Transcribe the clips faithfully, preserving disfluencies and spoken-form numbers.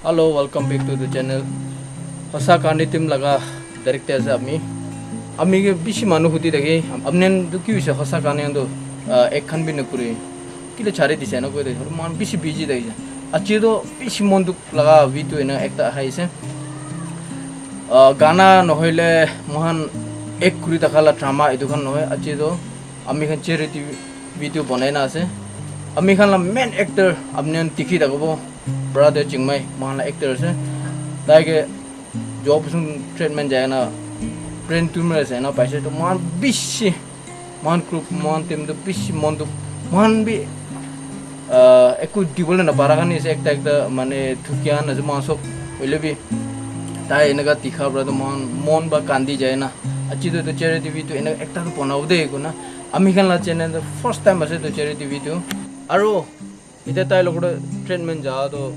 Hello, welcome back to the channel. Hosa Kahani team laga director ase ami. Ami ke bishi manu huti thake, apni khan tu ki hoise hosa kahani khan tu, ah, ek khan bi nokuri. Kile chari dise na koi de. Aru mohan bishi busy thakise. Achi tu bishi mon dukh laga video ena ekta ahise. Ah, gana nohoile mohan ek kuri thaka la drama etu khan nohoi. Achi tu ami khan charity video banai na ase. Ami khan la main actor apni khan dikhi thakibo, brother Chingmai, mohan la actor ase. Tai ke job sung treatment jai na brain tumor ase na paise. To mohan bishi, mohan group, mohan team to bishi mon to, mohan bi, ah, eku dibole na para khan ase, ekta ekta mane thukia na ase mohan sob. Hoile bi tai eneka dikha para to mohan mon ba kandi jai na. Achi to, to charity video ena ekta to banabo de koi na. Ami khan la channel to first time ase to charity video. Aru ite tai logot treatment ja to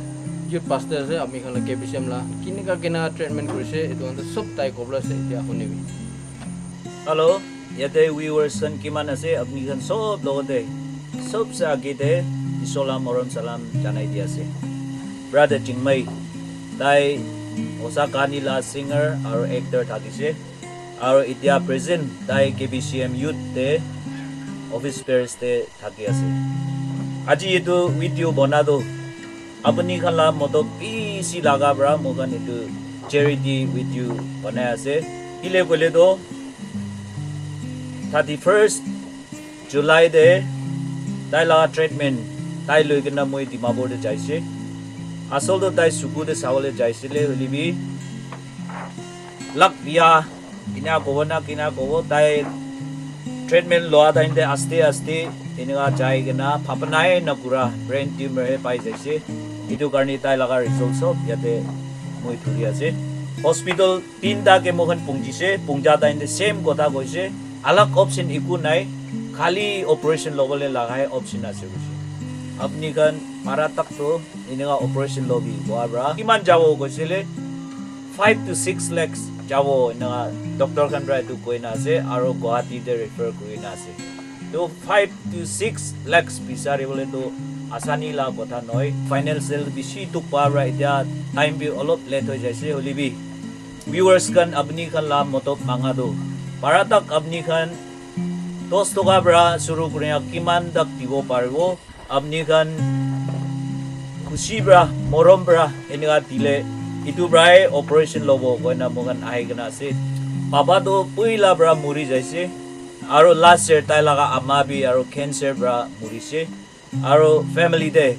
youth pastor ase, ami khan la K B C M la. Kinika kina treatment kurise, etu khan to sob tai kobole ase, etia hunibi. Hello, yate viewers khan kiman ase, apni khan sob logote, sobse age te Isor la morom salam janai di ase. Brother Chingmai, tai Hosa Kahani la singer aru actor thakise. Aru etia present tai K B C M youth te office bearers te thaki ase. Aji etu video bana tu apni khan la moto bishi laga para moi khan etu charity video banai ase. Kile koile tu thirty first July te tai laga treatment tai loi kena moi Dimapur te jaise. Asol tu tai suku te sabole jaisile hoile bi luck biya ena kobo na kina kobo, tai treatment loa time te aste aste eneka jai kena bhabnai na kura brain tumor he pai jaise. Etu karne tai laga result sob yate moi thuri ase. Hospital tinta ke moi khan punjise, punja time te same kotha koise, alag option eku nai, khali operation lobole laga he option ase koise. Apni khan para tak to eneka operation lobi koa para kiman jabo koisile, five to six lakhs jabo eneka doctor khan para etu koi na ase, aru Guwahati te refer kuri na ase. To five to six lakhs bisari bole to asani la kotha nohoi. Financial bishi dukh pa para etia time bi olop late hoi jaise, hoile bi viewers khan apni khan la moto manga tu para tak apni khan dos toka para shuru kuri na kiman tak dibo paribo, apni khan khushi para, morom para eneka dile, etu para he operation lobo koina moi khan ahi kena ase. Baba tu puila para muri jaise, aru last year tai laga ama bi aru cancer para murise. Aru family te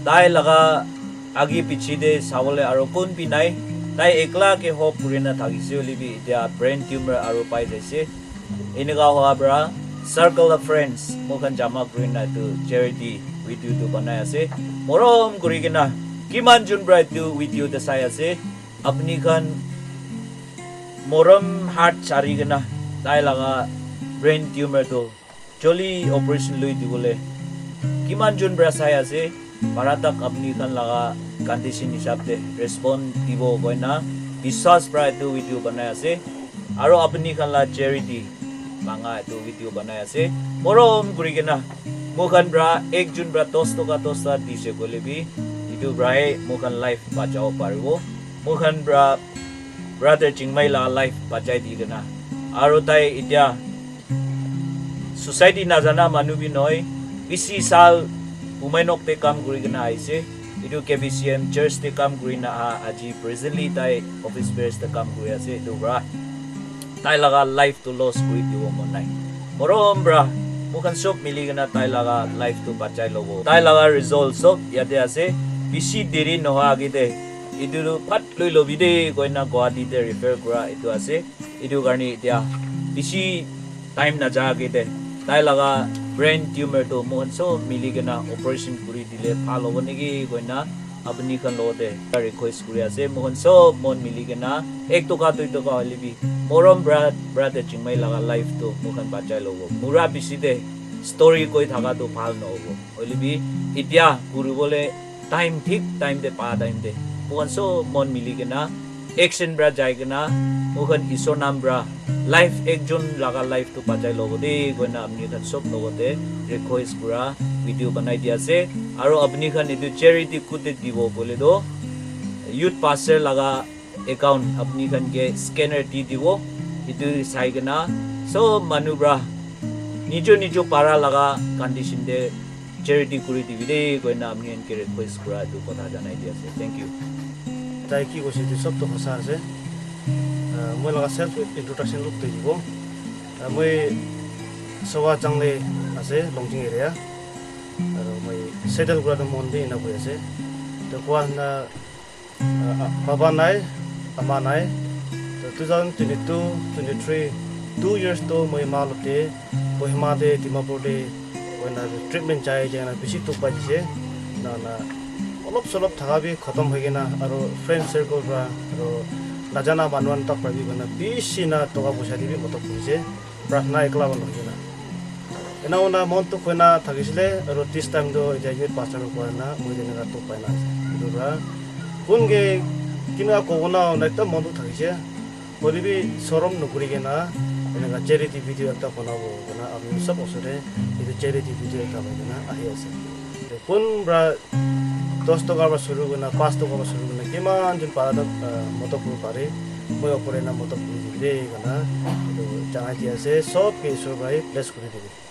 tai laga age piche te sabole aru kun bi nai. Tai ekla ke hope kuri na thakise, hoile bi etia brain tumor aru pai jaise. Eneka hoa para circle of friends moi khan jama kuri na etu charity video tu banai ase. Morom kuri kena kiman jun para etu video te sai ase, apni khan morom heart chari kena tai laga brain tumor tu joldi operation loi dibole kiman jun para sai ase, para tak apni khan laga condition hisab te respond dibo koina biswas para etu video banai ase. Aru apni khan la charity manga etu video banai ase. Morom kuri kena moi khan para ek jun para dos toka dos ta dise koile bi etu para he moi khan life bachabo paribo. Moi khan para brother Chingmai la life bachai di kena, aru tai etia society najana manu bi nohoi, bishi sal Bumainok te kam kuri kena aise. Etu K B C M church te kam kuri na aha, aji presently tai office bearers te kam kuri ase. Etu para tai laga life tu loss kuri dibo mon nai. Morom para moi khan sob mili kena tai laga life tu bachai lobo. Tai laga result sob yate ase. Bishi deri nohoi age te etu tu phat loi lobi de koina Guwahati te refer kura etu ase. Etu karne etia bishi time naja age te tai laga brain tumor tu moi khan sob mili kena operation kuri dile bhal hobo niki koina apni khan logote request kuri ase. Moi khan sob mon mili kena ek toka dui toka hoile bi morom bra-, brother Chingmai laga life tu moi khan bachai lobo. Mura bishi te story koi thaka tu bhal nohobo. Hoile bi etia kuri bole time, thik time te pa time te moi khan sob mon mili kena action para jai kena moi khan Isor nam para life, ekjon laga life tu bachai lobo de koina apni khan sob logote request kura video banai di ase. Aru apni khan etu charity kute dibo koile toh Youth pastor laga account apni khan ke scanner di dibo. Etu sai kena sob manu pra nijo nijo para laga condition te charity kuri dibi de koina apni khan ke request kura etu kotha janai di ase. Thank you. Tai ki koise etu sob to hosa ase. Ah, moi laga self introduction luk to dibo. Ah, moi Sowa Changle ase, Longjing area. Aru moi settle kura to mon de ena koi ase. To kwa na ah, ah, baba nai, ama nai. To two thousand twenty-two, twenty-three, two years to moi ma lote Kohima te, Dimapur te, koina treatment jai jai na bishi dukh pai dise. Na, na, olop solop thaka bi khatam hoi kena, aro friend circle pra, aro najana manu khan tak pra bi koina bishi na toka poisa di bi modot kurise. Prathna ekla pra nohoi kena. Ena hoina mon dukh hoina thakisile, aro this time to etia youth pastor pra na, moi eneka dukh pai na ase. Etu pra, kun ke kina kobo na hoina ekdum mon dukh thakise. Hoile bi sorom nokuri kena, eneka charity video ekta banabo koina, apni sob osor te etu charity video ekta loi kena ahi ase. Te kun pra dos toka pra shuru kurina, pas toka pra shuru kurina, kiman jun para toh, ah, modot kuribo pare, moi opor ena modot kuri dibi de koina, etu janai di ase, sob ke Isor para bless kuri dibi.